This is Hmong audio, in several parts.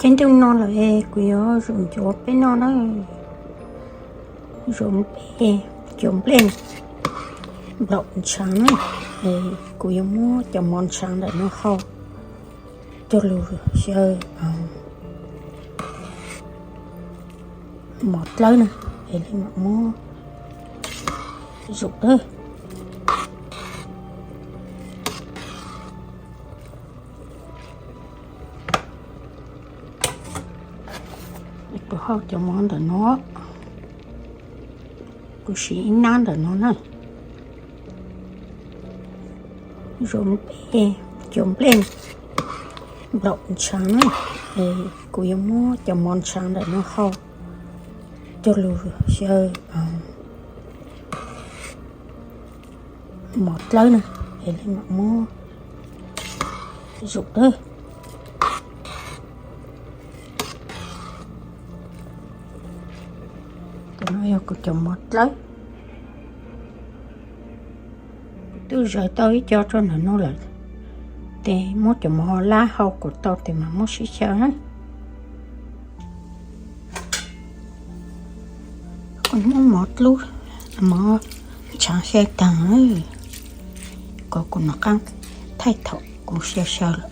Tej ntuj no lawm es kuv yuav zaum ncuav peb noj na, zaum peb cov nplej nplaum ntshaav na. Es kuv yuav muab cov mov ntshaav ntawm no hau coj lug xyaw mov dlawb na, es li mam muab zaum dawb. Kuv hau cov mov ntawm no, kuv siv ib nab ntawm no na. Zaum peb cov nplej nplaum ntshaav na, es kuv yuav muab cov mov ntshaav ntawm no hau coj lug xyaw mov dlawb na, es li mam muab zaum dawb. Cov no yog kuv cov mov dlawb. Kuv twb zawv tau ib co rau ntawm no lawm, ces muab cov mov lab hau kom tau tes mam muab sib xyaw na. Kuv muab mov dlub, mov ntshaav xyaw taag, kom kuv nov qaab thaij thaum kuv xyaw xyaw lawm.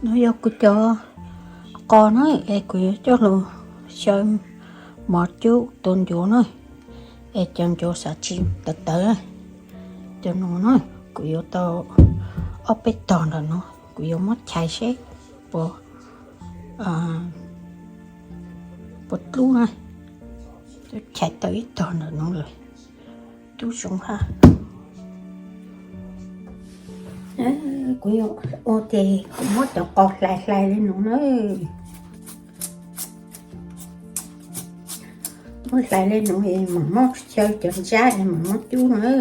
No yog kuv cov qos na, es kuv yuav coj lug xyaw mov cub tua ncuav na, es cov ncuav xav tsis tawv tawv. Cov no na, kuv yuav tau ob peb tog ntawm no, kuv yuav muab chais seb puas, puas dlub na. Chais tau ib tog ntawm no lawm, tub zoo hab. Kuv yuav ua ces kuv muab cov qos hlais hlais li no na. Muab hlais li no es mam muab xyaw cov ntsab es mam muab cub na.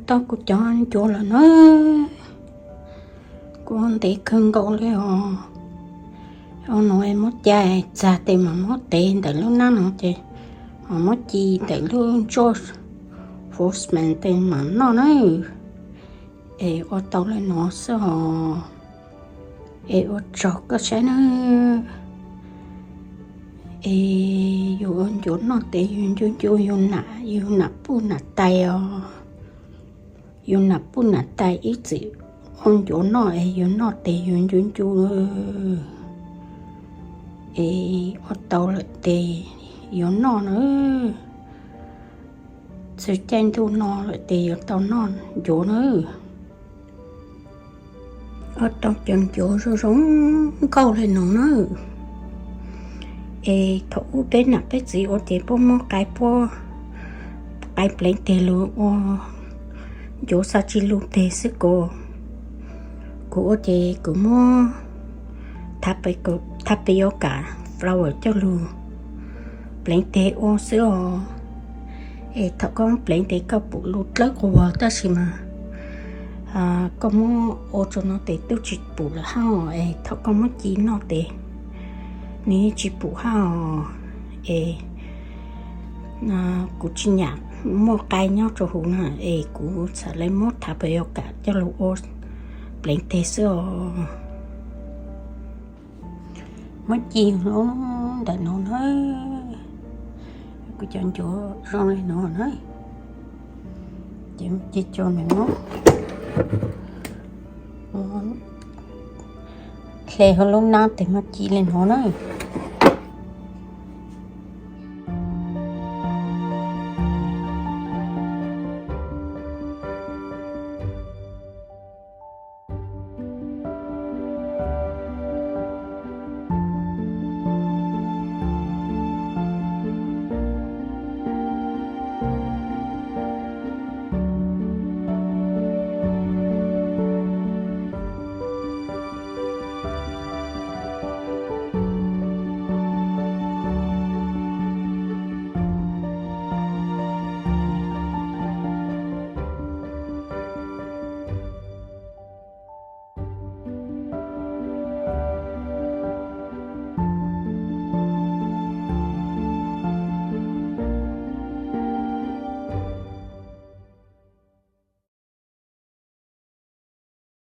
Tau kuv cov ncuav lawm na, kuv ntev kawg nkaus li os. Ua no muab cais txag tes mas muab tev ntawm lub nab no ces ho muab ci ntawm lub ntsoj frozen tes mas noj na. Es ua tau li no xwb os. Es ua tsaug koj saib na. Es yus ua ncuav noj tes yus ncu ncu yus nam, yus nam puj nam tais os. Yus nam puj nam tais ib txwm ua ncuav noj es yus noj tes yus ncu ncu. Es ua tau lawm tes yuav noj na. Txog caij ntuj no lawm tes yuav tau noj ncuav na. Ua tau cov ncuav zoo zoo nkauj li no na. Es thaum ub peb nam peb txiv ua ces puab muab qai puab, qai pleev teg lug ua ncuav xav tsi lug teg xwb ko. Kuv ua ces kuv muab thav pes yau kam flour coj lug pleev teg ua xwb os. Es thaum koj pleev teg koj pum lug dlawb quas tab sis mas koj muab ua tso no tes tub tsi pum lawm hab os. Es thaum koj muab ci noj tes nws yeej tsi pum hab os. Es kuv tsi nyam muaj qai nyob rau huv na, es kuv txhad le muab thav pes yau kam coj lug ua pleev teg xwb os. Muab ci lub ntawm no na, kuv cov ncuav zoo li no na. Ces ci tso nws muab hle hauv lub nab tes muab ci li no na.